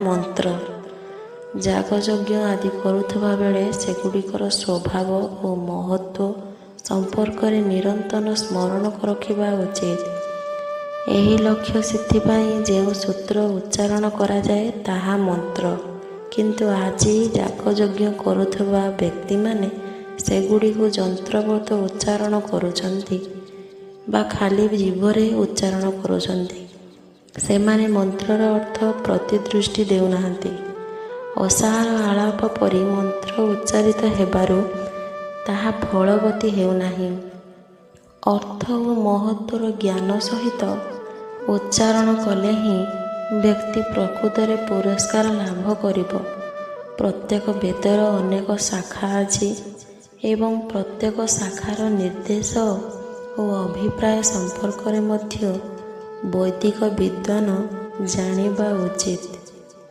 ମନ୍ତ୍ର। ଯାଗଯଜ୍ଞ ଆଦି କରୁଥିବା ବେଳେ ସେଗୁଡ଼ିକର ସ୍ୱଭାବ ଓ ମହତ୍ତ୍ୱ ସମ୍ପର୍କରେ ନିରନ୍ତର ସ୍ମରଣ ରଖିବା ଉଚିତ। ଏହି ଲକ୍ଷ୍ୟ ସିଦ୍ଧି ପାଇଁ ଯେଉଁ ସୂତ୍ର ଉଚ୍ଚାରଣ କରାଯାଏ, ତାହା ମନ୍ତ୍ର। କିନ୍ତୁ ଆଜି ଯାଗଯଜ୍ଞ କରୁଥିବା ବ୍ୟକ୍ତିମାନେ ସେଗୁଡ଼ିକୁ ଯନ୍ତ୍ରବତ୍ ଉଚ୍ଚାରଣ କରୁଛନ୍ତି ବା ଖାଲି ଜିଭରେ ଉଚ୍ଚାରଣ କରୁଛନ୍ତି। ସେମାନେ ମନ୍ତ୍ରର ଅର୍ଥ ପ୍ରତି ଦୃଷ୍ଟି ଦେଉନାହାନ୍ତି। ଅସାର ଆଳାପ ପରି ମନ୍ତ୍ର ଉଚ୍ଚାରିତ ହେବାରୁ ତାହା ଫଳବତୀ ହେଉନାହିଁ। ଅର୍ଥ ଓ ମହତ୍ତ୍ୱର ଜ୍ଞାନ ସହିତ ଉଚ୍ଚାରଣ କଲେ ହିଁ ବ୍ୟକ୍ତି ପ୍ରକୃତରେ ପୁରସ୍କାର ଲାଭ କରିବ। ପ୍ରତ୍ୟେକ ବେଦର ଅନେକ ଶାଖା ଅଛି ଏବଂ ପ୍ରତ୍ୟେକ ଶାଖାର ନିର୍ଦ୍ଦେଶ ଓ ଅଭିପ୍ରାୟ ସମ୍ପର୍କରେ ମଧ୍ୟ ବୈଦିକ ବିଦ୍ୱାନ ଜାଣିବା ଉଚିତ।